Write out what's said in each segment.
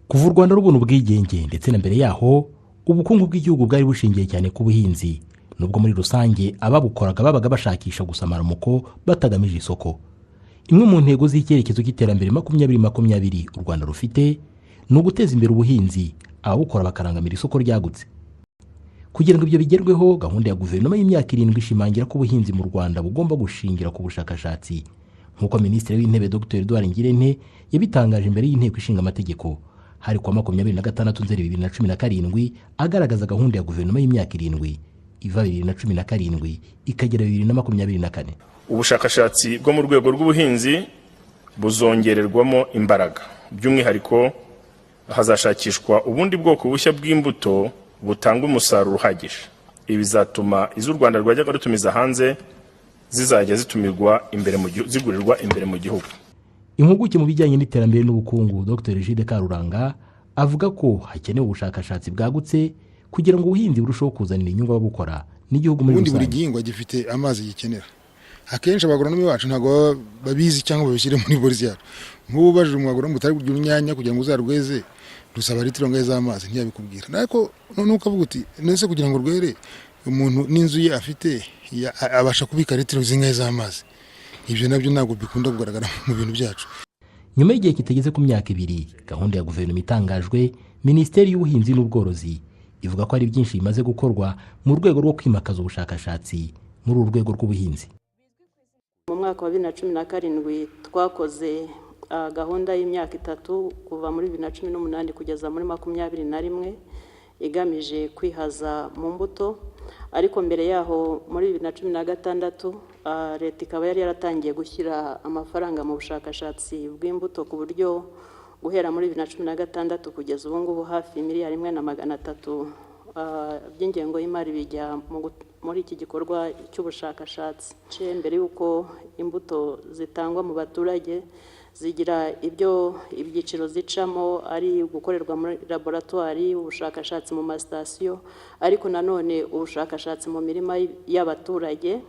Kuva u Rwanda rubona ubwigenge ndetse na mbere yaho, ubukungu bw'igihugu bwari bushingiye cyane ku buhinzi, nubwo muri rusange ababukoraga babaga bashakisha gusa amaramuko batagamije isoko. Imwe mu ntego z'icyerekezo cy'iterambere 2020 u Rwanda rufite ni uguteza imbere ubuhinzi, ababukora bakarangamira isoko ryagutse. Kugira ngo ibyo bigerweho, gahunda ya guverinoma y'imyaka 7 ishimangira ko ubuhinzi mu Rwanda bugomba gushingira ku bushakashatsi, nk'uko Minisitiri w'Intebe Dr Edouard Ngirente yabitangaje imbere y'Inteko Ishinga Amategeko hari kuwa 26 Nzeri 2017, agaragaza gahunda ya guverinoma y'imyaka 7 iva 2017 ikagera 2024. Ubushakashatsi bwo mu rwego rw'ubuhinzi buzongererwamo imbaraga, by'umwihariko hazashakishwa ubundi bwoko bushya bw'imbuto butanga umusaruro uhagije. Ibi bizatuma izo u Rwanda rwajyaga rutumiza hanze zizajya zitumirwa imbere mu gihugu, zigurirwa imbere mu gihugu. Impuguke mu bijyanye n'iterambere n'ubukungu Dr Egide Karuranga avuga ko hakenewe ubushakashatsi bwagutse kugira ngo ubuhinzi burusheho kuzanira inyungu ababukora n'igihugu muri Ubundi buri rusange. gihingwa gifite amazi gikenera. Akenshi abagoronome bacu ntabwo baba babizi cyangwa babishyire muri policy yacu. Nk'ubu ubajije umwagoronome utari kurya urunyanya, kugira ngo uzarweze rusaba litiro ngahe z'amazi, ntiyabikubwira. Ariko noneho ukavuga uti: "Nese kugira ngo rwere, umuntu n'inzu ye afite abasha kubika litiro zingahe z'amazi?" Ibyo nabyo ntabwo bikunda kugaragara mu bintu byacu. Nyuma y'igihe kitageze ku myaka 2 gahunda ya guverinoma itangajwe, Minisiteri y'Ubuhinzi n'Ubworozi ivuga ko hari byinshi bimaze gukorwa mu rwego rwo kwimakaza ubushakashatsi muri uru rwego rw'ubuhinzi. Mu mwaka wa 2017 twakoze gahunda y'imyaka 3 kuva muri 2018 kugeza muri 21 igamije kwihaza mu mbuto. Ariko mbere yaho muri 2016, leta ikaba yari yaratangiye gushyira amafaranga mu bushakashatsi bw'imbuto, ku buryo guhera muri 2016 kugeza ubu ngubu hafi miliyari 1 na 300 by'ingengo y'imari bijya muri iki gikorwa cy'ubushakashatsi. Mbere y'uko imbuto zitangwa mu baturage, zigira ibyo ibyiciro zicamo, ari gukorerwa muri laboratwari, ubushakashatsi mu masitasiyo, ariko nanone ubushakashatsi mu mirima y'abaturage,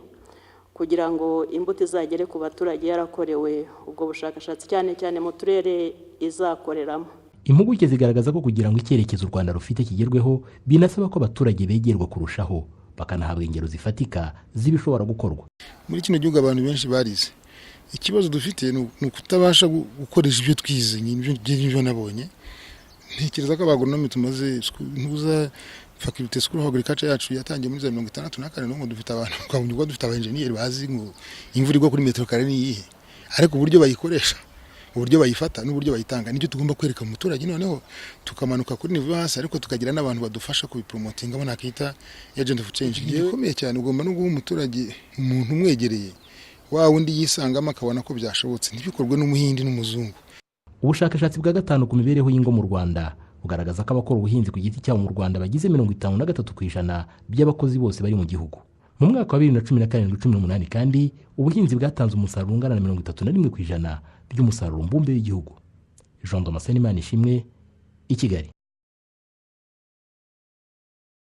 kugira ngo imbuto izagere ku baturage yarakorewe ubwo bushakashatsi, cyane cyane mu turere izakoreramo. Impuguke zigaragaza ko kugira ngo icyerekezo u Rwanda rufite kigerweho, binasaba ko abaturage begerwa kurushaho, bakanahabwa ingero zifatika z'ibishobora gukorwa. Muri kino gihugu abantu benshi barize. Ikibazo dufite ni ukutabasha gukoresha ibyo twize. Nibyo nabonye. Ntekereza ko abagoronome tumaze ntuza faculté, school of agriculture yacu yatangiye muri za 64, n'ubu dufite abantu, twabonye ko dufite abaenjeniyeri bazi ngo imvura igwa kuri metero kare ni iyihe, ariko uburyo bayikoresha, uburyo bayifata n'uburyo bayitanga, nicyo tugomba kwereka umuturage. Noneho tukamanuka kuri niveau hasi, ariko tukagira n'abantu badufasha kubipromotinga, abo nakita agent of change. Gikomeye cyane, ugomba no guha umuturage umuntu umwegereye, wa wundi yisangamo, akabona ko byashobotse, ntibikorwe n'umuhindi n'umuzungu. Ubushakashatsi bwa gatanu ku mibereho y'ingo mu Rwanda bugaragaza ko abakora ubuhinzi ku giti cyabo mu Rwanda bagize 53% by'abakozi bose bari mu gihugu. Mu mwaka wa 2017-18 kandi, ubuhinzi bwatanze umusaruro ungana na 31% by'umusaruro mbumbe w'igihugu. Jean Damascene Imanishimwe, i Kigali.